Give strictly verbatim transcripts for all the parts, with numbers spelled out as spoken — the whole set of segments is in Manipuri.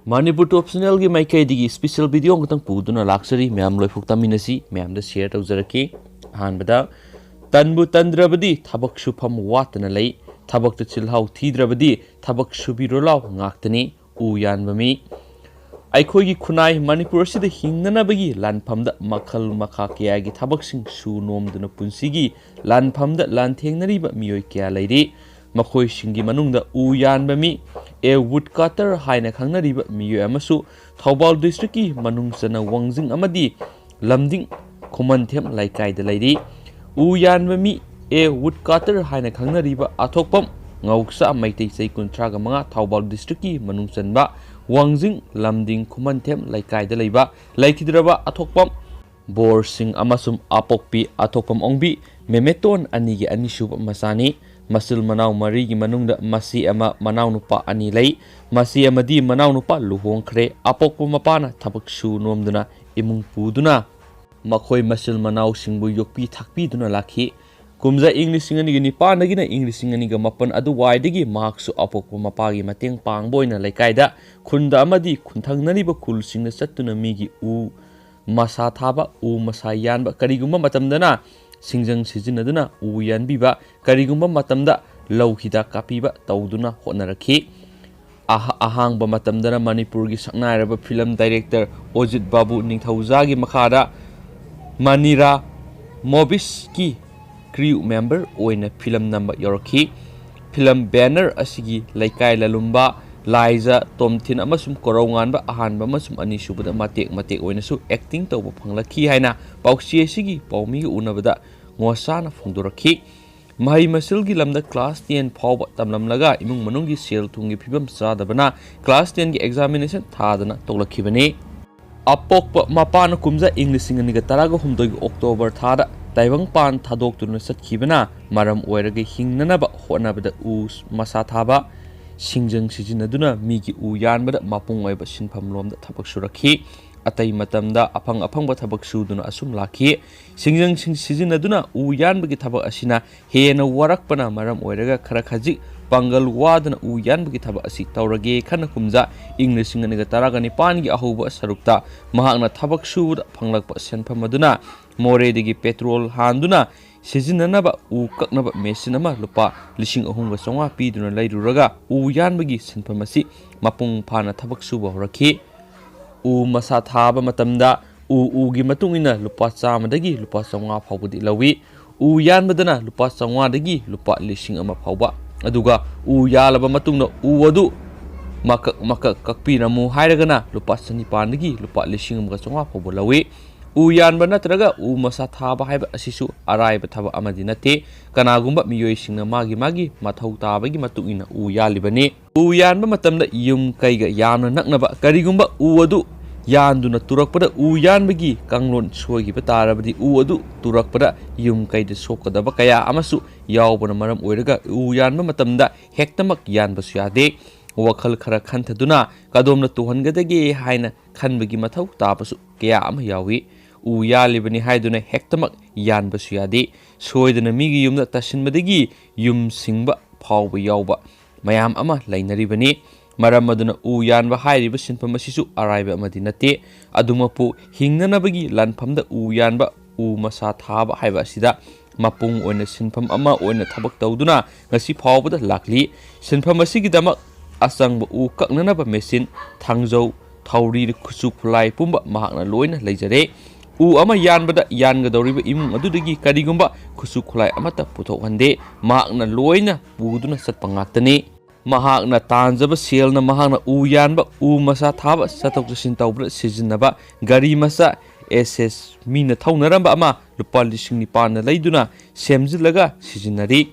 ꯃꯅꯤꯄꯨꯔ ꯇꯣꯞ ꯆꯦꯅꯦꯜꯒꯤ ꯃꯥꯏꯀꯩꯗꯒꯤ ꯁ꯭ꯄꯤꯁꯦꯜ ꯚꯤꯗꯤꯑꯣ ꯑꯃꯈꯛꯇꯪ ꯄꯨꯗꯨꯅ ꯂꯥꯛꯆꯔꯤ꯫ ꯃꯌꯥꯝ ꯂꯣꯏꯐꯥꯎ ꯇꯝꯃꯤꯟꯅꯁꯤ꯫ ꯃꯌꯥꯝꯗ ꯁꯤꯌꯔ ꯇꯧꯖꯔꯛꯀꯦ꯫ ꯑꯍꯥꯟꯕꯗ, ꯇꯟꯕꯨ ꯇꯟꯗ꯭ꯔꯕꯗꯤ ꯊꯕꯛ ꯁꯨꯐꯝ ꯋꯥꯠꯇꯅ ꯂꯩ꯫ ꯊꯕꯛꯇ ꯆꯤꯜꯍꯥꯎ ꯊꯤꯗ꯭ꯔꯕꯗꯤ ꯊꯕꯛ ꯁꯨꯕꯤꯔꯣ ꯂꯥꯎ ꯉꯥꯛꯇꯅꯤ꯫ ꯎ ꯌꯥꯟꯕ ꯃꯤ꯫ ꯑꯩꯈꯣꯏꯒꯤ ꯈꯨꯟꯅꯥꯏ ꯃꯅꯤꯄꯨꯔ ꯑꯁꯤꯗ ꯍꯤꯡꯅꯅꯕꯒꯤ ꯂꯥꯟꯐꯝꯗ ꯃꯈꯜ ꯃꯈꯥ ꯀꯌꯥꯒꯤ ꯊꯕꯛꯁꯤꯡ ꯁꯨ ꯅꯣꯝꯗꯨꯅ ꯄꯨꯟꯁꯤꯒꯤ ꯂꯥꯟꯐꯝꯗ ꯂꯥꯟꯊꯦꯡꯅꯔꯤꯕ ꯃꯤꯑꯣꯏ ꯀꯌꯥ ꯂꯩꯔꯤ꯫ ꯃꯈꯣꯏꯁꯤꯡꯒꯤ ꯃꯅꯨꯡꯗ ꯎ ꯌꯥꯟꯕ ꯃꯤ, ꯑꯦ ꯋꯨꯗ ꯀꯇꯔ ꯍꯥꯏꯅ ꯈꯪꯅꯔꯤꯕ ꯃꯤꯑꯣꯏ ꯑꯃꯁꯨ ꯊꯧꯕꯥꯜ ꯗꯤꯁꯇ꯭ꯔꯤꯛꯀꯤ ꯃꯅꯨꯡ ꯆꯟꯅ ꯋꯥꯡꯖꯤꯡ ꯑꯃꯗꯤ ꯂꯝꯗꯤꯡ ꯈꯨꯃꯟꯊꯦꯝ ꯂꯩꯀꯥꯏꯗ ꯂꯩꯔꯤ꯫ ꯎ ꯌꯥꯟꯕ ꯃꯤ, ꯑꯦ ꯋꯨꯗ ꯀꯇꯔ ꯍꯥꯏꯅ ꯈꯪꯅꯔꯤꯕ ꯑꯊꯣꯛꯄꯝ ꯉꯧꯁꯥ ꯃꯩꯇꯩ, ꯆꯍꯤ ꯀꯨꯟꯊ꯭ꯔꯥꯒ ꯃꯉꯥ, ꯊꯧꯕꯥꯜ ꯗꯤꯁꯇ꯭ꯔꯤꯛꯀꯤ ꯃꯅꯨꯡ ꯆꯟꯕ ꯋꯥꯡꯖꯤꯡ ꯂꯝꯗꯤꯡ ꯈꯨꯃꯟꯊꯦꯝ ꯂꯩꯀꯥꯏꯗ ꯂꯩꯕ ꯂꯩꯈꯤꯗ꯭ꯔꯕ ꯑꯊꯣꯛꯄꯝ ꯕꯣꯔ ꯁꯤꯡ ꯑꯃꯁꯨꯡ ꯑꯄꯣꯛꯄꯤ ꯑꯊꯣꯛꯄꯝ ꯑꯣꯡꯕꯤ ꯃꯦꯃꯦꯇꯣꯟ ꯑꯅꯤꯒꯤ ꯑꯅꯤꯁꯨꯕ ꯃꯆꯥꯅꯤ꯫ ꯃꯆꯤꯜ ꯃꯅꯥꯎ ꯃꯔꯤꯒꯤ ꯃꯅꯨꯡꯗ ꯃꯆꯦ ꯑꯃ, ꯃꯅꯥꯎꯅꯨꯄꯥ ꯑꯅꯤ ꯂꯩ꯫ ꯃꯆꯦ ꯑꯃꯗꯤ ꯃꯅꯥꯎꯅꯨꯄꯥ ꯂꯨꯍꯣꯡꯈ꯭ꯔꯦ꯫ ꯑꯄꯣꯛꯄ ꯃꯄꯥꯅ ꯊꯕꯛ ꯁꯨ ꯅꯣꯝꯗꯨꯅ ꯏꯃꯨꯡ ꯄꯨꯗꯨꯅ ꯃꯈꯣꯏ ꯃꯆꯤꯜ ꯃꯅꯥꯎꯁꯤꯡꯕꯨ ꯌꯣꯛꯄꯤ ꯊꯥꯛꯄꯤꯗꯨꯅ ꯂꯥꯛꯈꯤ꯫ ꯀꯨꯝꯖꯥ ꯏꯪ ꯂꯤꯁꯤꯡ ꯑꯅꯤꯒ ꯅꯤꯄꯥꯟꯗꯒꯤꯅ ꯏꯪ ꯂꯤꯁꯤꯡ ꯑꯅꯤꯒ ꯃꯥꯄꯟ ꯑꯗꯨꯋꯥꯏꯗꯒꯤ ꯃꯍꯥꯛꯁꯨ ꯑꯄꯣꯛꯄ ꯃꯄꯥꯒꯤ ꯃꯇꯦꯡ ꯄꯥꯡꯕ ꯑꯣꯏꯅ ꯂꯩꯀꯥꯏꯗ, ꯈꯨꯟꯗ ꯑꯃꯗꯤ ꯈꯨꯟꯊꯪꯅꯔꯤꯕ ꯈꯨꯜꯁꯤꯡꯗ ꯆꯠꯇꯨꯅ ꯃꯤꯒꯤ ꯎ ꯃꯁꯥ ꯊꯥꯕ, ꯎ ꯃꯁꯥ ꯌꯥꯟꯕ, ꯀꯔꯤꯒꯨꯝꯕ ꯃꯇꯝꯗꯅ ꯁꯤꯡꯖꯪ ꯁꯤꯖꯤꯟꯅꯗꯨꯅ ꯎ ꯌꯥꯟꯕꯤꯕ, ꯀꯔꯤꯒꯨꯝꯕ ꯃꯇꯝꯗ ꯂꯧ ꯍꯤꯗꯥꯛ ꯀꯥꯞꯄꯤꯕ ꯇꯧꯗꯨꯅ ꯍꯣꯠꯅꯔꯛꯈꯤ꯫ ꯑꯍ-, ꯑꯍꯥꯡꯕ ꯃꯇꯝꯗꯅ ꯃꯅꯤꯄꯨꯔꯒꯤ ꯁꯛꯅꯥꯏꯔꯕ ꯐꯤꯂꯝ ꯗꯥꯏꯔꯦꯛꯇꯔ ꯑꯣꯖꯤꯠ ꯕꯥꯕꯨ ꯅꯤꯡꯊꯧꯖꯥꯒꯤ ꯃꯈꯥꯗ ꯃꯅꯤꯔꯥ ꯃꯣꯚꯤꯁꯀꯤ ꯀ꯭ꯔꯤꯎ ꯃꯦꯝꯕꯔ ꯑꯣꯏꯅ ꯐꯤꯂꯝ ꯅꯝꯕ ꯌꯥꯎꯔꯛꯈꯤ꯫ ꯐꯤꯂꯝ ꯕꯦꯅꯔ ꯑꯁꯤꯒꯤ ꯂꯩꯀꯥꯏ ꯂꯂꯨꯝꯕ, ꯂꯥꯏꯖ, ꯇꯣꯝꯊꯤꯟ ꯑꯃꯁꯨꯡ ꯀꯣꯔꯧꯉꯥꯟꯕ ꯑꯍꯥꯟꯕ ꯑꯃꯁꯨꯡ ꯑꯅꯤꯁꯨꯕꯗ ꯃꯇꯦꯛ ꯃꯇꯦꯛ ꯑꯣꯏꯅꯁꯨ ꯑꯦꯛꯇꯤꯡ ꯇꯧꯕ ꯐꯪꯂꯛꯈꯤ ꯍꯥꯏꯅ ꯄꯥꯎꯆꯦ ꯑꯁꯤꯒꯤ ꯄꯥꯎꯃꯤꯒ ꯎꯅꯕꯗ ꯉꯣꯁꯥꯅ ꯐꯣꯡꯗꯣꯔꯛꯈꯤ꯫ ꯃꯍꯩ ꯃꯁꯤꯡꯒꯤ ꯂꯝꯗ ꯀ꯭ꯂꯥꯁ ꯇꯦꯟ ꯐꯥꯎꯕ ꯇꯝꯂꯝꯂꯒ ꯏꯃꯨꯡ ꯃꯅꯨꯡꯒꯤ ꯁꯦꯜ ꯊꯨꯝꯒꯤ ꯐꯤꯕꯝ ꯆꯥꯗꯕꯅ ꯀ꯭ꯂꯥꯁ ꯇꯦꯟꯒꯤ ꯑꯦꯛꯖꯥꯃꯤꯅꯦꯁꯟ ꯊꯥꯗꯅ ꯇꯣꯛꯂꯛꯈꯤꯕꯅꯤ꯫ ꯑꯄꯣꯛꯄ ꯃꯄꯥꯅ ꯀꯨꯝꯖꯥ ꯏꯪ ꯂꯤꯁꯤꯡ ꯑꯅꯤꯒ ꯇꯔꯥꯒ ꯍꯨꯝꯗꯣꯏꯒꯤ ꯑꯣꯛꯇꯣꯕꯔ ꯊꯥꯗ ꯇꯥꯏꯕꯪꯄꯥꯟ ꯊꯥꯗꯣꯛꯇꯨꯅ ꯆꯠꯈꯤꯕꯅ ꯃꯔꯝ ꯑꯣꯏꯔꯒ ꯍꯤꯡꯅꯅꯕ ꯍꯣꯠꯅꯕꯗ ꯎ ꯃꯁꯥ ꯊꯥꯕ, ꯁꯤꯡꯖꯪ ꯁꯤꯖꯤꯟꯅꯗꯨꯅ ꯃꯤꯒꯤ ꯎ ꯌꯥꯟꯕꯗ ꯃꯄꯨꯡ ꯑꯣꯏꯕ ꯁꯤꯟꯐꯝ ꯂꯣꯝꯗ ꯊꯕꯛ ꯁꯨꯔꯛꯈꯤ꯫ ꯑꯇꯩ ꯃꯇꯝꯗ ꯑꯐꯪ ꯑꯐꯪꯕ ꯊꯕꯛ ꯁꯨꯗꯨꯅ ꯑꯁꯨꯝ ꯂꯥꯛꯈꯤ꯫ ꯁꯤꯡꯖꯪꯁꯤꯡ ꯁꯤꯖꯤꯟꯅꯗꯨꯅ ꯎ ꯌꯥꯟꯕꯒꯤ ꯊꯕꯛ ꯑꯁꯤꯅ ꯍꯦꯟꯅ ꯋꯥꯔꯛꯄꯅ ꯃꯔꯝ ꯑꯣꯏꯔꯒ ꯈꯔ ꯈꯖꯤꯛ ꯄꯥꯡꯒꯜ ꯋꯥꯗꯅ ꯎ ꯌꯥꯟꯕꯒꯤ ꯊꯕꯛ ꯑꯁꯤ ꯇꯧꯔꯒꯦ ꯈꯟꯅ ꯀꯨꯝꯖꯥ ꯏꯪ ꯂꯤꯁꯤꯡ ꯑꯅꯤꯒ ꯇꯔꯥꯒ ꯅꯤꯄꯥꯟꯒꯤ ꯑꯍꯧꯕ ꯁꯔꯨꯛꯇ ꯃꯍꯥꯛꯅ ꯊꯕꯛ ꯁꯨꯕꯗ ꯐꯪꯂꯛꯄ ꯁꯦꯟꯐꯝ ꯑꯗꯨꯅ ꯃꯣꯔꯦꯗꯒꯤ ꯄꯦꯇ꯭ꯔꯣꯜ ꯍꯥꯟꯗꯨꯅ ꯁꯤꯖꯤꯟꯅꯅꯕ ꯎ ꯀꯛꯅꯕ ꯃꯦꯁꯤꯟ ꯑꯃ ꯂꯨꯄꯥ ꯂꯤꯁꯤꯡ ꯑꯍꯨꯝꯒ ꯆꯥꯝꯃꯉꯥ ꯄꯤꯗꯨꯅ ꯂꯩꯔꯨꯔꯒ ꯎ ꯌꯥꯟꯕꯒꯤ ꯁꯤꯟꯐꯝ ꯑꯁꯤ ꯃꯄꯨꯡ ꯐꯥꯅ ꯊꯕꯛ ꯁꯨꯕ ꯍꯧꯔꯛꯈꯤ꯫ ꯎ ꯃꯁꯥ ꯊꯥꯕ ꯃꯇꯝꯗ ꯎ ꯎꯒꯤ ꯃꯇꯨꯡ ꯏꯟꯅ ꯂꯨꯄꯥ ꯆꯥꯝꯃꯗꯒꯤ ꯂꯨꯄꯥ ꯆꯥꯝꯃꯉꯥ ꯐꯥꯎꯕꯗꯤ ꯂꯧꯏ꯫ ꯎ ꯌꯥꯟꯕꯗꯅ ꯂꯨꯄꯥ ꯆꯥꯝꯃꯉꯥꯗꯒꯤ ꯂꯨꯄꯥ ꯂꯤꯁꯤꯡ ꯑꯃ ꯐꯥꯎꯕ, ꯑꯗꯨꯒ ꯎ ꯌꯥꯜꯂꯕ ꯃꯇꯨꯡꯗ ꯎ ꯑꯗꯨ ꯃꯀꯛ ꯃꯀꯛ ꯀꯛꯄꯤꯔꯝꯃꯨ ꯍꯥꯏꯔꯒꯅ ꯂꯨꯄꯥ ꯆꯅꯤꯄꯥꯟꯗꯒꯤ ꯂꯨꯄꯥ ꯂꯤꯁꯤꯡ ꯑꯃꯒ ꯆꯥꯝꯃꯉꯥ ꯐꯥꯎꯕ ꯂꯧꯏ꯫ ꯎ ꯌꯥꯟꯕ ꯅꯠꯇ꯭ꯔꯒ ꯎ ꯃꯁꯥ ꯊꯥꯕ ꯍꯥꯏꯕ ꯑꯁꯤꯁꯨ ꯑꯔꯥꯏꯕ ꯊꯕꯛ ꯑꯃꯗꯤ ꯅꯠꯇꯦ꯫ ꯀꯅꯥꯒꯨꯝꯕ ꯃꯤꯑꯣꯏꯁꯤꯡꯅ ꯃꯥꯒꯤ ꯃꯥꯒꯤ ꯃꯊꯧ ꯇꯥꯕꯒꯤ ꯃꯇꯨꯡ ꯏꯟꯅ ꯎ ꯌꯥꯜꯂꯤꯕꯅꯤ꯫ ꯎ ꯌꯥꯟꯕ ꯃꯇꯝꯗ ꯌꯨꯝ ꯀꯩꯒ ꯌꯥꯝꯅ ꯅꯛꯅꯕ, ꯀꯔꯤꯒꯨꯝꯕ ꯎ ꯑꯗꯨ ꯌꯥꯟꯗꯨꯅ ꯇꯨꯔꯛꯄꯗ ꯎ ꯌꯥꯟꯕꯒꯤ ꯀꯥꯡꯂꯣꯟ ꯁꯣꯏꯈꯤꯕ ꯇꯥꯔꯕꯗꯤ ꯎ ꯑꯗꯨ ꯇꯨꯔꯛꯄꯗ ꯌꯨꯝ ꯀꯩꯗ ꯁꯣꯛꯀꯗꯕ ꯀꯌꯥ ꯑꯃꯁꯨ ꯌꯥꯎꯕꯅ ꯃꯔꯝ ꯑꯣꯏꯔꯒ ꯎ ꯌꯥꯟꯕ ꯃꯇꯝꯗ ꯍꯦꯛꯇꯃꯛ ꯌꯥꯟꯕꯁꯨ ꯌꯥꯗꯦ꯫ ꯋꯥꯈꯜ ꯈꯔ ꯈꯟꯊꯗꯨꯅ ꯀꯗꯣꯝꯅ ꯇꯨꯍꯟꯒꯗꯒꯦ ꯍꯥꯏꯅ ꯈꯟꯕꯒꯤ ꯃꯊꯧ ꯇꯥꯕꯁꯨ ꯀꯌꯥ ꯑꯃ ꯌꯥꯎꯏ꯫ ꯎ ꯌꯥꯜꯂꯤꯕꯅꯤ ꯍꯥꯏꯗꯨꯅ ꯍꯦꯛꯇꯃꯛ ꯌꯥꯟꯕꯁꯨ ꯌꯥꯗꯦ꯫ ꯁꯣꯏꯗꯅ ꯃꯤꯒꯤ ꯌꯨꯝꯗ ꯇꯥꯁꯤꯟꯕꯗꯒꯤ ꯌꯨꯝ ꯁꯤꯡꯕ ꯐꯥꯎꯕ ꯌꯥꯎꯕ ꯃꯌꯥꯝ ꯑꯃ ꯂꯩꯅꯔꯤꯕꯅꯤ꯫ ꯃꯔꯝ ꯑꯗꯨꯅ ꯎ ꯌꯥꯟꯕ ꯍꯥꯏꯔꯤꯕ ꯁꯤꯟꯐꯝ ꯑꯁꯤꯁꯨ ꯑꯔꯥꯏꯕ ꯑꯃꯗꯤ ꯅꯠꯇꯦ꯫ ꯑꯗꯨꯃꯛꯄꯨ ꯍꯤꯡꯅꯅꯕꯒꯤ ꯂꯥꯟꯐꯝꯗ ꯎ ꯌꯥꯟꯕ, ꯎ ꯃꯁꯥ ꯊꯥꯕ ꯍꯥꯏꯕ ꯑꯁꯤꯗ ꯃꯄꯨꯡ ꯑꯣꯏꯅ ꯁꯤꯟꯐꯝ ꯑꯃ ꯑꯣꯏꯅ ꯊꯕꯛ ꯇꯧꯗꯨꯅ ꯉꯁꯤ ꯐꯥꯎꯕꯗ ꯂꯥꯛꯂꯤ꯫ ꯁꯤꯟꯐꯝ ꯑꯁꯤꯒꯤꯗꯃꯛ ꯑꯆꯪꯕ ꯎ ꯀꯛꯅꯅꯕ ꯃꯦꯆꯤꯟ, ꯊꯥꯡꯖꯧ, ꯊꯧꯔꯤ, ꯈꯨꯠꯁꯨ ꯈꯨꯠꯂꯥꯏ ꯄꯨꯝꯕ ꯃꯍꯥꯛꯅ ꯂꯣꯏꯅ ꯂꯩꯖꯔꯦ꯫ ꯎ ꯑꯃ ꯌꯥꯟꯕꯗ ꯌꯥꯟꯒꯗꯧꯔꯤꯕ ꯏꯃꯨꯡ ꯑꯗꯨꯗꯒꯤ ꯀꯔꯤꯒꯨꯝꯕ ꯈꯨꯠꯁꯨ ꯈꯨꯠꯂꯥꯏ ꯑꯃꯠꯇ ꯄꯨꯊꯣꯛꯍꯟꯗꯦ꯫ ꯃꯍꯥꯛꯅ ꯂꯣꯏꯅ ꯄꯨꯗꯨꯅ ꯆꯠꯄ ꯉꯥꯛꯇꯅꯤ꯫ ꯃꯍꯥꯛꯅ ꯇꯥꯟꯖꯕ ꯁꯦꯜꯅ ꯃꯍꯥꯛꯅ ꯎ ꯌꯥꯟꯕ, ꯎ ꯃꯁꯥ ꯊꯥꯕ, ꯆꯠꯊꯣꯛ ꯆꯠꯁꯤꯟ ꯇꯧꯕꯗ ꯁꯤꯖꯤꯟꯅꯕ ꯒꯥꯔꯤ ꯃꯆꯥ ꯑꯦꯁ ꯑꯦꯁ ꯃꯤꯅ ꯊꯧꯅꯔꯝꯕ ꯑꯃ ꯂꯨꯄꯥ ꯂꯤꯁꯤꯡ ꯅꯤꯄꯥꯟꯅ ꯂꯩꯗꯨꯅ ꯁꯦꯝꯖꯤꯜꯂꯒ ꯁꯤꯖꯤꯟꯅꯔꯤ꯫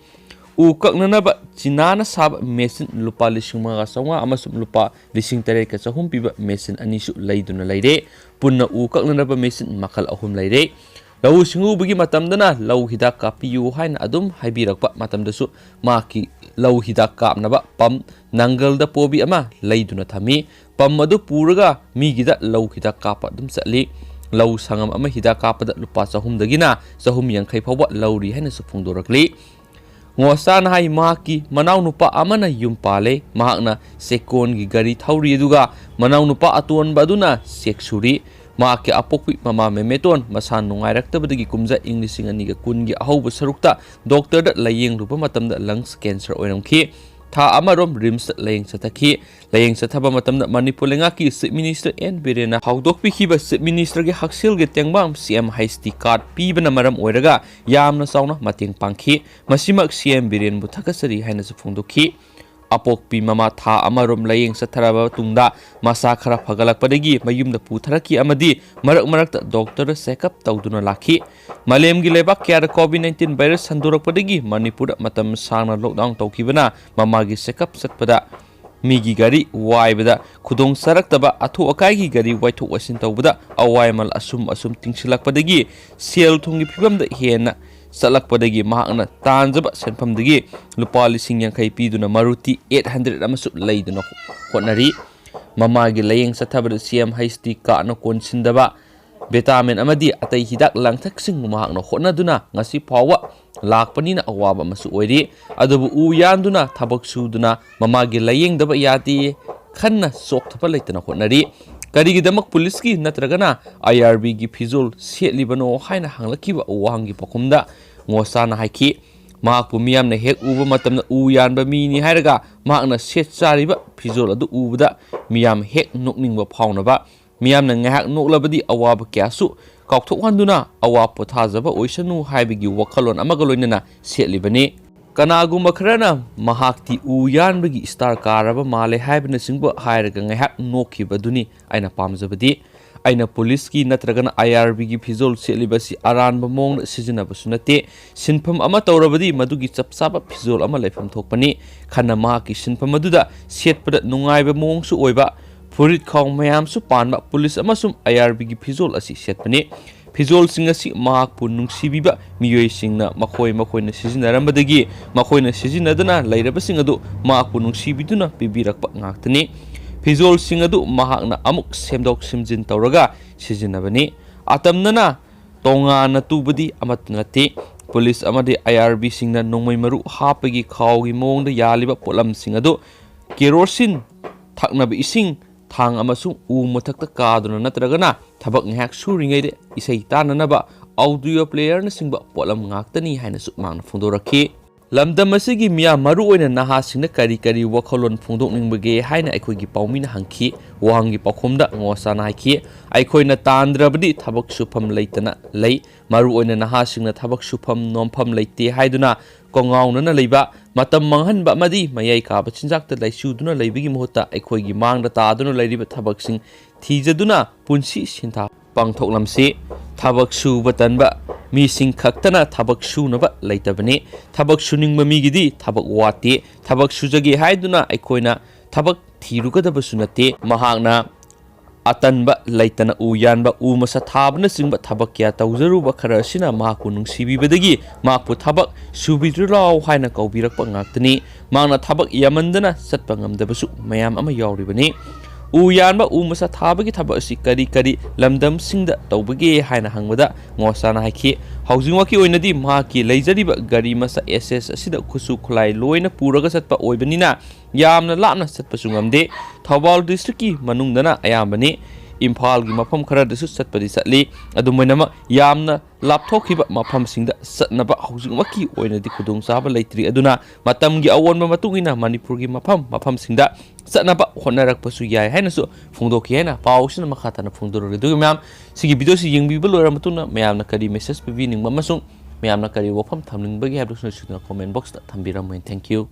ꯎ ꯀꯛꯅꯅꯕ ꯆꯤꯅꯥꯅ ꯁꯥꯕ ꯃꯦꯆꯤꯟ ꯂꯨꯄꯥ ꯂꯤꯁꯤꯡ ꯃꯉꯥ ꯆꯥꯝꯃꯉꯥ ꯑꯃꯁꯨꯡ ꯂꯨꯄꯥ ꯂꯤꯁꯤꯡ ꯇꯔꯦꯠꯀ ꯆꯍꯨꯝ ꯄꯤꯕ ꯃꯦꯆꯤꯟ ꯑꯅꯤꯁꯨ ꯂꯩꯗꯨꯅ ꯂꯩꯔꯦ꯫ ꯄꯨꯟꯅ ꯎ ꯀꯛꯅꯅꯕ ꯃꯦꯆꯤꯟ ꯃꯈꯜ ꯑꯍꯨꯝ ꯂꯩꯔꯦ꯫ ꯂꯧꯎ ꯁꯤꯡꯎꯕꯒꯤ ꯃꯇꯝꯗꯅ ꯂꯧ ꯍꯤꯗꯥꯛ ꯀꯥꯞꯄꯤꯌꯨ ꯍꯥꯏꯅ ꯑꯗꯨꯝ ꯍꯥꯏꯕꯤꯔꯛꯄ ꯃꯇꯝꯗꯁꯨ ꯃꯍꯥꯛꯀꯤ ꯂꯧ ꯍꯤꯗꯥꯛ ꯀꯥꯞꯅꯕ ꯄꯝ ꯅꯪꯒꯜꯗ ꯄꯣꯕꯤ ꯑꯃ ꯂꯩꯗꯨꯅ ꯊꯝꯃꯤ꯫ ꯄꯝ ꯑꯗꯨ ꯄꯨꯔꯒ ꯃꯤꯒꯤꯗ ꯂꯧ ꯍꯤꯗꯥꯛ ꯀꯥꯞꯄ ꯑꯗꯨꯝ ꯆꯠꯂꯤ꯫ ꯂꯧ ꯁꯪꯒꯝ ꯑꯃ ꯍꯤꯗꯥꯛ ꯀꯥꯞꯄꯗ ꯂꯨꯄꯥ ꯆꯍꯨꯝꯗꯒꯤꯅ ꯆꯍꯨꯝ ꯌꯥꯡꯈꯩ ꯐꯥꯎꯕ ꯂꯧꯔꯤ ꯍꯥꯏꯅꯁꯨ ꯐꯣꯡꯗꯣꯔꯛꯂꯤ꯫ ꯉꯣꯁꯥꯅ ꯍꯥꯏ ꯃꯍꯥꯛꯀꯤ ꯃꯅꯥꯎꯅꯨꯄꯥ ꯑꯃꯅ ꯌꯨꯝ ꯄꯥꯜꯂꯦ꯫ ꯃꯍꯥꯛꯅ ꯁꯦꯀꯣꯟꯒꯤ ꯒꯥꯔꯤ ꯊꯧꯔꯤ, ꯑꯗꯨꯒ ꯃꯅꯥꯎꯅꯨꯄꯥ ꯑꯇꯣꯟꯕ ꯑꯗꯨꯅ ꯆꯦꯛ ꯁꯨꯔꯤ꯫ ꯃꯍꯥꯛꯀꯤ ꯑꯄꯣꯛꯄꯤ ꯃꯃꯥ ꯃꯦꯃꯦꯇꯣꯟ ꯃꯁꯥ ꯅꯨꯡꯉꯥꯏꯔꯛꯇꯕꯗꯒꯤ ꯀꯨꯝꯖꯥ ꯏꯪ ꯂꯤꯁꯤꯡ ꯑꯅꯤꯒ ꯀꯨꯟꯒꯤ ꯑꯍꯧꯕ ꯁꯔꯨꯛꯇ ꯗꯣꯛꯇꯔꯗ ꯂꯥꯌꯦꯡꯂꯨꯕ ꯃꯇꯝꯗ ꯂꯪꯁ ꯀꯦꯟꯁꯔ ꯑꯣꯏꯔꯝꯈꯤ꯫ ꯊꯥ ꯑꯃꯔꯣꯝ ꯔꯤꯝꯁꯇ ꯂꯥꯌꯦꯡ ꯆꯠꯊꯈꯤ꯫ ꯂꯥꯌꯦꯡ ꯆꯠꯊꯕ ꯃꯇꯝꯗ ꯃꯅꯤꯄꯨꯔ ꯂꯩꯉꯥꯛꯀꯤ ꯆꯤꯐ ꯃꯤꯅꯤꯁꯇꯔ ꯑꯦꯟ ꯕꯤꯔꯦꯟꯅ ꯍꯧꯗꯣꯛꯄꯤꯈꯤꯕ ꯆꯤꯐ ꯃꯤꯅꯤꯁꯇꯔꯒꯤ ꯍꯛꯁꯦꯜꯒꯤ ꯇꯦꯡꯕꯥꯡ ꯁꯤ ꯑꯦꯝ ꯍꯩꯆ ꯗꯤ ꯀꯥꯔꯗ ꯄꯤꯕꯅ ꯃꯔꯝ ꯑꯣꯏꯔꯒ ꯌꯥꯝꯅ ꯆꯥꯎꯅ ꯃꯇꯦꯡ ꯄꯥꯡꯈꯤ꯫ ꯃꯁꯤꯃꯛ ꯁꯤ ꯑꯦꯝ ꯕꯤꯔꯦꯟꯕꯨ ꯊꯥꯒꯠꯆꯔꯤ ꯍꯥꯏꯅꯁꯨ ꯐꯣꯡꯗꯣꯛꯈꯤ꯫ ꯑꯄꯣꯛꯄꯤ ꯃꯃꯥ ꯊꯥ ꯑꯃꯔꯣꯝ ꯂꯥꯌꯦꯡ ꯆꯠꯊꯔꯕ ꯃꯇꯨꯡꯗ ꯃꯁꯥ ꯈꯔ ꯐꯒꯠꯂꯛꯄꯗꯒꯤ ꯃꯌꯨꯝꯗ ꯄꯨꯊꯔꯛꯈꯤ ꯑꯃꯗꯤ ꯃꯔꯛ ꯃꯔꯛꯇ ꯗꯣꯛꯇꯔꯗ ꯆꯦꯛꯑꯞ ꯇꯧꯗꯨꯅ ꯂꯥꯛꯈꯤ꯫ ꯃꯥꯂꯦꯝꯒꯤ ꯂꯩꯕꯥꯛ ꯀꯌꯥꯗ ꯀꯣꯚꯤꯗ ꯅꯥꯏꯟꯇꯤꯟ ꯚꯥꯏꯔꯁ ꯁꯟꯗꯣꯔꯛꯄꯗꯒꯤ ꯃꯅꯤꯄꯨꯔꯗ ꯃꯇꯝ ꯁꯥꯡꯅ ꯂꯣꯛꯗꯥꯎꯟ ꯇꯧꯈꯤꯕꯅ ꯃꯃꯥꯒꯤ ꯆꯦꯛꯑꯞ ꯆꯠꯄꯗ ꯃꯤꯒꯤ ꯒꯥꯔꯤ ꯋꯥꯏꯕꯗ ꯈꯨꯗꯣꯡ ꯆꯥꯔꯛꯇꯕ, ꯑꯊꯨ ꯑꯀꯥꯏꯒꯤ ꯒꯥꯔꯤ ꯋꯥꯏꯊꯣꯛ ꯋꯥꯏꯁꯤꯟ ꯇꯧꯕꯗ ꯑꯋꯥꯏꯃꯜ ꯑꯁꯨꯝ ꯑꯁꯨꯝ ꯇꯤꯡꯁꯤꯜꯂꯛꯄꯗꯒꯤ ꯁꯦꯜ ꯊꯨꯝꯒꯤ ꯐꯤꯕꯝꯗ ꯍꯦꯟꯅ ꯆꯠꯂꯛꯄꯗꯒꯤ ꯃꯍꯥꯛꯅ ꯇꯥꯟꯖꯕ ꯁꯦꯟꯐꯝꯗꯒꯤ ꯂꯨꯄꯥ ꯂꯤꯁꯤꯡ ꯌꯥꯡꯈꯩ ꯄꯤꯗꯨꯅ ꯃꯔꯨꯇꯤ ꯑꯩꯠ ꯍꯟꯗ꯭ꯔꯦꯗ ꯑꯃꯁꯨ ꯂꯩꯗꯨꯅ ꯍꯣꯠꯅꯔꯤ꯫ ꯃꯃꯥꯒꯤ ꯂꯥꯌꯦꯡ ꯆꯠꯊꯕꯗ ꯁꯤ ꯑꯦꯝ ꯍꯩꯆ ꯗꯤ ꯀꯥꯔꯗꯅ ꯀꯣꯟꯁꯤꯟꯗꯕ, ꯚꯤꯇꯥꯃꯤꯟ ꯑꯃꯗꯤ ꯑꯇꯩ ꯍꯤꯗꯥꯛ ꯂꯥꯡꯊꯛꯁꯤꯡꯕꯨ ꯃꯍꯥꯛꯅ ꯍꯣꯠꯅꯗꯨꯅ ꯉꯁꯤ ꯐꯥꯎꯕ ꯂꯥꯛꯄꯅꯤꯅ ꯑꯋꯥꯕ ꯑꯃꯁꯨ ꯑꯣꯏꯔꯤ꯫ ꯑꯗꯨꯕꯨ ꯎ ꯌꯥꯟꯗꯨꯅ ꯊꯕꯛ ꯁꯨꯗꯨꯅ ꯃꯃꯥꯒꯤ ꯂꯥꯌꯦꯡꯗꯕ ꯌꯥꯗꯦ, ꯈꯟꯅ ꯆꯣꯛꯊꯕ ꯂꯩꯇꯅ ꯍꯣꯠꯅꯔꯤ꯫ ꯀꯔꯤꯒꯤꯗꯃꯛ ꯄꯨꯂꯤꯁꯀꯤ ꯅꯠꯇ꯭ꯔꯒꯅ ꯑꯥꯏ ꯑꯥꯔ ꯕꯤꯒꯤ ꯐꯤꯖꯣꯜ ꯁꯦꯠꯂꯤꯕꯅꯣ ꯍꯥꯏꯅ ꯍꯪꯂꯛꯈꯤꯕ ꯋꯥꯍꯪꯒꯤ ꯄꯥꯎꯈꯨꯝꯗ ꯉꯣꯁꯥꯅ ꯍꯥꯏꯈꯤ, ꯃꯍꯥꯛꯄꯨ ꯃꯤꯌꯥꯝꯅ ꯍꯦꯛ ꯎꯕ ꯃꯇꯝꯗ ꯎ ꯌꯥꯟꯕ ꯃꯤꯅꯤ ꯍꯥꯏꯔꯒ ꯃꯍꯥꯛꯅ ꯁꯦꯠ ꯆꯥꯔꯤꯕ ꯐꯤꯖꯣꯜ ꯑꯗꯨ ꯎꯕꯗ ꯃꯤꯌꯥꯝ ꯍꯦꯛ ꯅꯣꯛꯅꯤꯡꯕ ꯐꯥꯎꯅꯕ, ꯃꯤꯌꯥꯝꯅ ꯉꯥꯏꯍꯥꯛ ꯅꯣꯛꯂꯕꯗꯤ ꯑꯋꯥꯕ ꯀꯌꯥꯁꯨ ꯀꯥꯎꯊꯣꯛꯍꯟꯗꯨꯅ ꯑꯋꯥ ꯄꯣꯊꯥꯖꯕ ꯑꯣꯏꯁꯅꯨ ꯍꯥꯏꯕꯒꯤ ꯋꯥꯈꯜꯂꯣꯟ ꯑꯃꯒ ꯂꯣꯏꯅꯅ ꯁꯦꯠꯂꯤꯕꯅꯤ꯫ ꯀꯅꯥꯒꯨꯝꯕ ꯈꯔꯅ ꯃꯍꯥꯛꯇꯤ ꯎ ꯌꯥꯟꯕꯒꯤ ꯁ꯭ꯇꯥꯔ ꯀꯥꯔꯕ ꯃꯥꯜꯂꯦ ꯍꯥꯏꯕꯅꯆꯤꯡꯕ ꯍꯥꯏꯔꯒ ꯉꯥꯏꯍꯥꯛ ꯅꯣꯛꯈꯤꯕꯗꯨꯅꯤ꯫ ꯑꯩꯅ ꯄꯥꯝꯖꯕꯗꯤ ꯑꯩꯅ ꯄꯨꯂꯤꯁꯀꯤ ꯅꯠꯇ꯭ꯔꯒꯅ ꯑꯥꯏ ꯑꯥꯔ ꯕꯤꯒꯤ ꯐꯤꯖꯣꯜ ꯁꯦꯠꯂꯤꯕ ꯑꯁꯤ ꯑꯔꯥꯟꯕ ꯃꯑꯣꯡꯗ ꯁꯤꯖꯤꯟꯅꯕꯁꯨ ꯅꯠꯇꯦ꯫ ꯁꯤꯟꯐꯝ ꯑꯃ ꯇꯧꯔꯕꯗꯤ ꯃꯗꯨꯒꯤ ꯆꯞ ꯆꯥꯕ ꯐꯤꯖꯣꯜ ꯑꯃ ꯂꯩꯐꯝ ꯊꯣꯛꯄꯅꯤ꯫ ꯈꯟꯅ ꯃꯍꯥꯛꯀꯤ ꯁꯤꯟꯐꯝ ꯑꯗꯨꯗ ꯁꯦꯠꯄꯗ ꯅꯨꯡꯉꯥꯏꯕ ꯃꯑꯣꯡꯁꯨ ꯑꯣꯏꯕ ꯐꯨꯔꯤꯠ ꯈꯥꯎ ꯃꯌꯥꯝꯁꯨ ꯄꯥꯟꯕ ꯄꯨꯂꯤꯁ ꯑꯃꯁꯨꯡ ꯑꯥꯏ ꯑꯥꯔ ꯕꯤꯒꯤ ꯐꯤꯖꯣꯜ ꯑꯁꯤ ꯁꯦꯠꯄꯅꯤ꯫ ꯐꯤꯖꯣꯜꯁꯤꯡ ꯑꯁꯤ ꯃꯍꯥꯛꯄꯨ ꯅꯨꯡꯁꯤꯕꯤꯕ ꯃꯤꯑꯣꯏꯁꯤꯡꯅ ꯃꯈꯣꯏ ꯃꯈꯣꯏꯅ ꯁꯤꯖꯤꯟꯅꯔꯝꯕꯗꯒꯤ ꯃꯈꯣꯏꯅ ꯁꯤꯖꯤꯟꯅꯗꯅ ꯂꯩꯔꯕꯁꯤꯡ ꯑꯗꯨ ꯃꯍꯥꯛꯄꯨ ꯅꯨꯡꯁꯤꯕꯤꯗꯨꯅ ꯄꯤꯕꯤꯔꯛꯄ ꯉꯥꯛꯇꯅꯤ꯫ ꯐꯤꯖꯣꯜꯁꯤꯡ ꯑꯗꯨ ꯃꯍꯥꯛꯅ ꯑꯃꯨꯛ ꯁꯦꯝꯗꯣꯛ ꯁꯦꯝꯖꯤꯟ ꯇꯧꯔꯒ ꯁꯤꯖꯤꯟꯅꯕꯅꯤ꯫ ꯑꯇꯝꯅꯅ ꯇꯣꯉꯥꯟꯅ ꯇꯨꯕꯗꯤ ꯑꯃꯠꯇ ꯅꯠꯇꯦ꯫ ꯄꯨꯂꯤꯁ ꯑꯃꯗꯤ ꯑꯥꯏ ꯑꯥꯔ ꯕꯤꯁꯤꯡꯅ ꯅꯣꯡꯃꯩ ꯃꯔꯨ ꯍꯥꯞꯄꯒꯤ ꯈꯥꯎꯒꯤ ꯃꯑꯣꯡꯗ ꯌꯥꯜꯂꯤꯕ ꯄꯣꯠꯂꯝꯁꯤꯡ ꯑꯗꯨ ꯀꯦꯔꯣꯁꯤꯟ, ꯊꯛꯅꯕ ꯏꯁꯤꯡ, ꯊꯥꯡ ꯑꯃꯁꯨꯡ ꯎ ꯃꯊꯛꯇ ꯀꯥꯗꯨꯅ ꯅꯠꯇ꯭ꯔꯒꯅ ꯊꯕꯛ ꯉꯥꯏꯍꯥꯛ ꯁꯨꯔꯤꯉꯩꯗ ꯏꯁꯩ ꯇꯥꯅꯅꯕ audio playerꯅꯆꯤꯡꯕ ꯄꯣꯠꯂꯝ ꯉꯥꯛꯇꯅꯤ ꯍꯥꯏꯅꯁꯨ ꯃꯍꯥꯛꯅ ꯐꯣꯡꯗꯣꯔꯛꯈꯤ꯫ ꯂꯝꯗꯝ ꯑꯁꯤꯒꯤ ꯃꯤꯌꯥꯝ, ꯃꯔꯨꯑꯣꯏꯅ ꯅꯍꯥꯁꯤꯡꯅ ꯀꯔꯤ ꯀꯔꯤ ꯋꯥꯈꯜꯂꯣꯟ ꯐꯣꯡꯗꯣꯛꯅꯤꯡꯕꯒꯦ ꯍꯥꯏꯅ ꯑꯩꯈꯣꯏꯒꯤ ꯄꯥꯎꯃꯤꯅ ꯍꯪꯈꯤ꯫ ꯋꯥꯍꯪꯒꯤ ꯄꯥꯎꯈꯨꯝꯗ ꯉꯣꯁꯥꯅ ꯍꯥꯏꯈꯤ, "ꯑꯩꯈꯣꯏꯅ ꯇꯥꯟꯗ꯭ꯔꯕꯗꯤ ꯊꯕꯛ ꯁꯨꯐꯝ ꯂꯩꯇꯅ ꯂꯩ꯫ ꯃꯔꯨꯑꯣꯏꯅ ꯅꯍꯥꯁꯤꯡꯅ ꯊꯕꯛ ꯁꯨꯐꯝ ꯅꯣꯝꯐꯝ ꯂꯩꯇꯦ ꯍꯥꯏꯗꯨꯅ ꯀꯣꯡꯉꯥꯎꯅꯅ ꯂꯩꯕ, ꯃꯇꯝ ꯃꯥꯡꯍꯟꯕ ꯑꯃꯗꯤ ꯃꯌꯥꯏ ꯀꯥꯕ ꯆꯤꯟꯖꯥꯛꯇ ꯂꯥꯏꯆꯨꯗꯨꯅ ꯂꯩꯕꯒꯤ ꯃꯍꯨꯠꯇ ꯑꯩꯈꯣꯏꯒꯤ ꯃꯥꯡꯗ ꯇꯥꯗꯨꯅ ꯂꯩꯔꯤꯕ ꯊꯕꯛꯁꯤꯡ ꯊꯤꯖꯗꯨꯅ ꯄꯨꯟꯁꯤ ꯁꯤꯟꯊꯥ ꯄꯥꯡꯊꯣꯛꯂꯝꯁꯤ꯫ ꯊꯕꯛ ꯁꯨꯕ ꯇꯟꯕ ꯃꯤꯁꯤꯡ ꯈꯛꯇꯅ ꯊꯕꯛ ꯁꯨꯅꯕ ꯂꯩꯇꯕꯅꯤ꯫ ꯊꯕꯛ ꯁꯨꯅꯤꯡꯕ ꯃꯤꯒꯤꯗꯤ ꯊꯕꯛ ꯋꯥꯠꯇꯦ꯫ ꯊꯕꯛ ꯁꯨꯖꯒꯦ ꯍꯥꯏꯗꯨꯅ ꯑꯩꯈꯣꯏꯅ ꯊꯕꯛ ꯊꯤꯔꯨꯒꯗꯕꯁꯨ ꯅꯠꯇꯦ꯫" ꯃꯍꯥꯛꯅ ꯑꯇꯟꯕ ꯂꯩꯇꯅ ꯎ ꯌꯥꯟꯕ, ꯎ ꯃꯁꯥ ꯊꯥꯕꯅꯆꯤꯡꯕ ꯊꯕꯛ ꯀꯌꯥ ꯇꯧꯖꯔꯨꯕ ꯈꯔ ꯑꯁꯤꯅ ꯃꯍꯥꯛꯄꯨ ꯅꯨꯡꯁꯤꯕꯤꯕꯗꯒꯤ ꯃꯍꯥꯛꯄꯨ ꯊꯕꯛ ꯁꯨꯕꯤꯔꯨ ꯂꯥꯎ ꯍꯥꯏꯅ ꯀꯧꯕꯤꯔꯛꯄ ꯉꯥꯛꯇꯅꯤ꯫ ꯃꯍꯥꯛꯅ ꯊꯕꯛ ꯌꯥꯝꯃꯟꯗꯅ ꯆꯠꯄ ꯉꯝꯗꯕꯁꯨ ꯃꯌꯥꯝ ꯑꯃ ꯌꯥꯎꯔꯤꯕꯅꯤ꯫ ꯎ ꯌꯥꯟꯕ, ꯎ ꯃꯁꯥ ꯊꯥꯕꯒꯤ ꯊꯕꯛ ꯑꯁꯤ ꯀꯔꯤ ꯀꯔꯤ ꯂꯝꯗꯝꯁꯤꯡꯗ ꯇꯧꯕꯒꯦ ꯍꯥꯏꯅ ꯍꯪꯕꯗ ꯉꯣꯁꯥꯅ ꯍꯥꯏꯈꯤ, ꯍꯧꯖꯤꯛꯃꯛꯀꯤ ꯑꯣꯏꯅꯗꯤ ꯃꯍꯥꯛꯀꯤ ꯂꯩꯖꯔꯤꯕ ꯒꯥꯔꯤ ꯃꯆꯥ ꯑꯦꯁ ꯑꯦꯁ ꯑꯁꯤꯗ ꯈꯨꯠꯁꯨ ꯈꯨꯠꯂꯥꯏ ꯂꯣꯏꯅ ꯄꯨꯔꯒ ꯆꯠꯄ ꯑꯣꯏꯕꯅꯤꯅ ꯌꯥꯝꯅ ꯂꯥꯞꯅ ꯆꯠꯄꯁꯨ ꯉꯝꯗꯦ꯫ ꯊꯧꯕꯥꯜ districtꯀꯤ ꯃꯅꯨꯡꯗꯅ ꯑꯌꯥꯝꯕꯅꯤ꯫ ꯏꯝꯐꯥꯜꯒꯤ ꯃꯐꯝ ꯈꯔꯗꯁꯨ ꯆꯠꯄꯗꯤ ꯆꯠꯂꯤ꯫ ꯑꯗꯨꯝ ꯑꯣꯏꯅꯃꯛ ꯌꯥꯝꯅ ꯂꯥꯞꯊꯣꯛꯈꯤꯕ ꯃꯐꯝꯁꯤꯡꯗ ꯆꯠꯅꯕ ꯍꯧꯖꯤꯛꯃꯛꯀꯤ ꯑꯣꯏꯅꯗꯤ ꯈꯨꯗꯣꯡꯆꯥꯕ ꯂꯩꯇ꯭ꯔꯤ꯫ ꯑꯗꯨꯅ ꯃꯇꯝꯒꯤ ꯑꯑꯣꯟꯕ ꯃꯇꯨꯡ ꯏꯟꯅ ꯃꯅꯤꯄꯨꯔꯒꯤ ꯃꯐꯝ ꯃꯐꯝꯁꯤꯡꯗ ꯆꯠꯅꯕ ꯍꯣꯠꯅꯔꯛꯄꯁꯨ ꯌꯥꯏ ꯍꯥꯏꯅꯁꯨ ꯐꯣꯡꯗꯣꯛꯈꯤ ꯍꯥꯏꯅ ꯄꯥꯎꯁꯤꯅ ꯃꯈꯥ ꯇꯥꯅ ꯐꯣꯡꯗꯣꯔꯛꯂꯤ꯫ ꯑꯗꯨꯒ ꯃꯌꯥꯝ, ꯁꯤꯒꯤ videoꯁꯤ ꯌꯦꯡꯕꯤꯕ ꯂꯣꯏꯔ ꯃꯇꯨꯡꯗ ꯃꯌꯥꯝꯅ ꯀꯔꯤ message ꯄꯤꯕꯤꯅꯤꯡꯕ ꯑꯃꯁꯨꯡ ꯃꯌꯥꯝꯅ ꯀꯔꯤ ꯋꯥꯐꯝ ꯊꯝꯅꯤꯡꯕꯒꯦ ꯍꯥꯏꯕꯗꯨꯁꯨ ꯅꯣꯏꯁꯨ comment boxꯇ ꯊꯝꯕꯤꯔꯝꯃꯨ꯫ Thank you꯫